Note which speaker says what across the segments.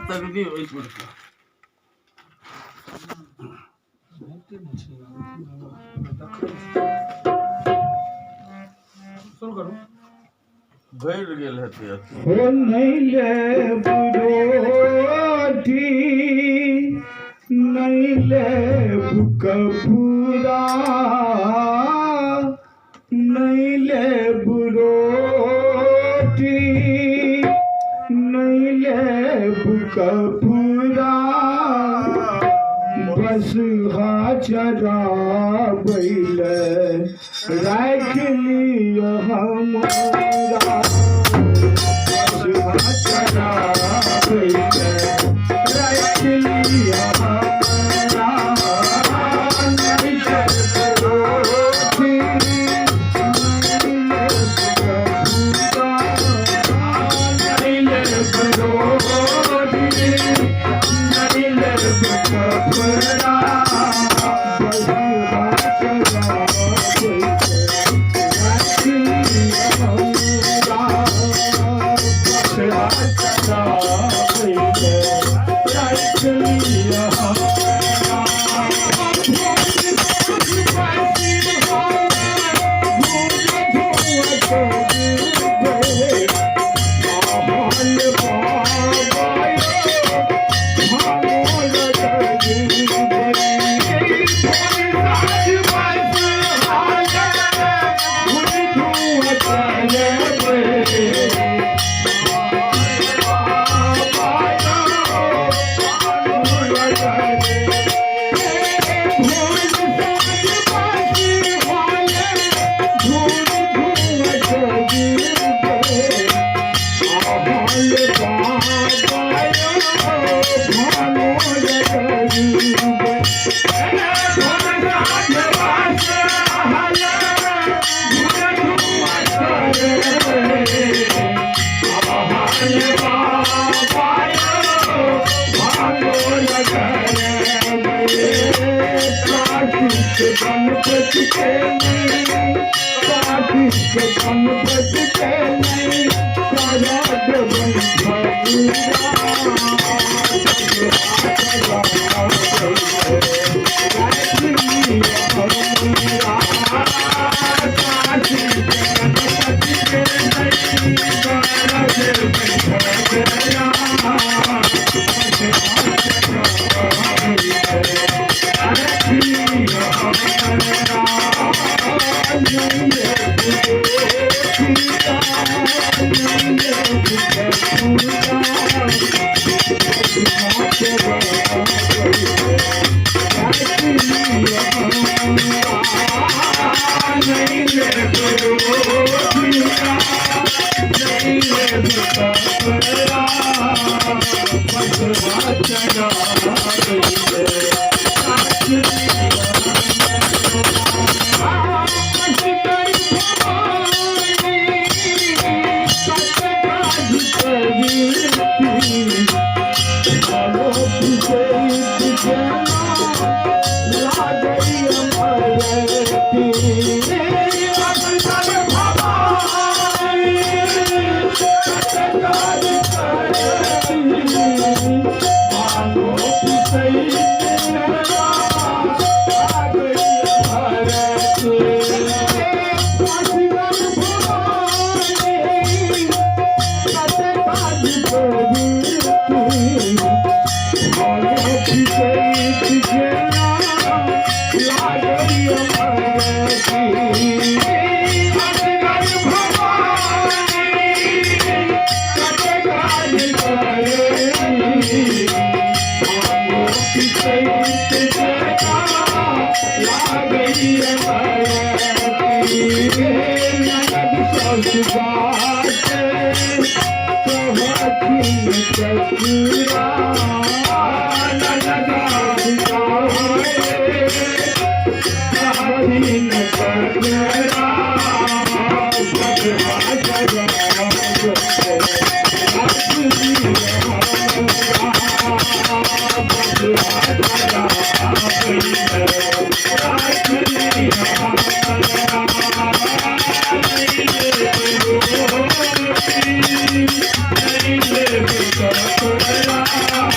Speaker 1: तगड़ी होइ छै।
Speaker 2: शुरू करू।
Speaker 1: भरि गेल हेतै अथी।
Speaker 3: हो नहीं लेब रोटी, नहीं लेब कपूरा, नहीं लेब रोटी, नहीं लेब कपूरा, बस हा चराबै राखि लिअ हमरा, बस हा चराबै राखि लिअ हमरा। नहीं लेब रोटी, नहीं लेब कपूरा, नहीं लेब रोटी, नहीं लेब कपड़ा, बस हा चराबै राखि लिअ हमरा, बस हा चराबै राखि लिअ हमरा। गणपति के नहीं, कार्तिक गणपति के नहीं, करा देबै
Speaker 2: Thank you.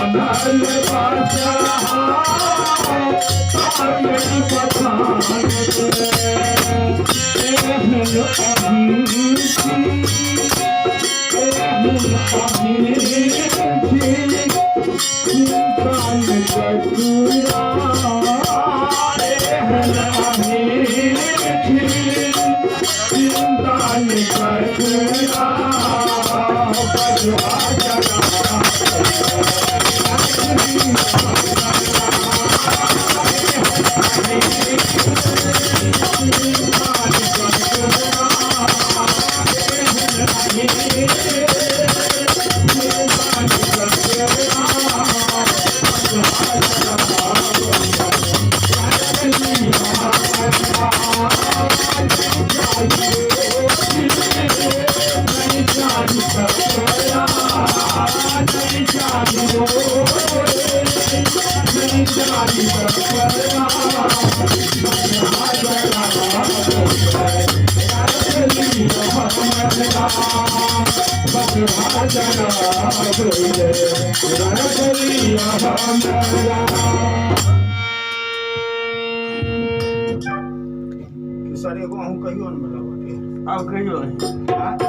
Speaker 3: बनल बसहा ताके बथान रे। एहन अहीं छी, एहन अहीं छी, चिंता न ककरा, एहन अहीं छी, चिंता न ककरा, बसहा जरा।
Speaker 2: सर एगो अहूँ कहियो ने मतलब
Speaker 1: आब कहियो।
Speaker 2: आँय?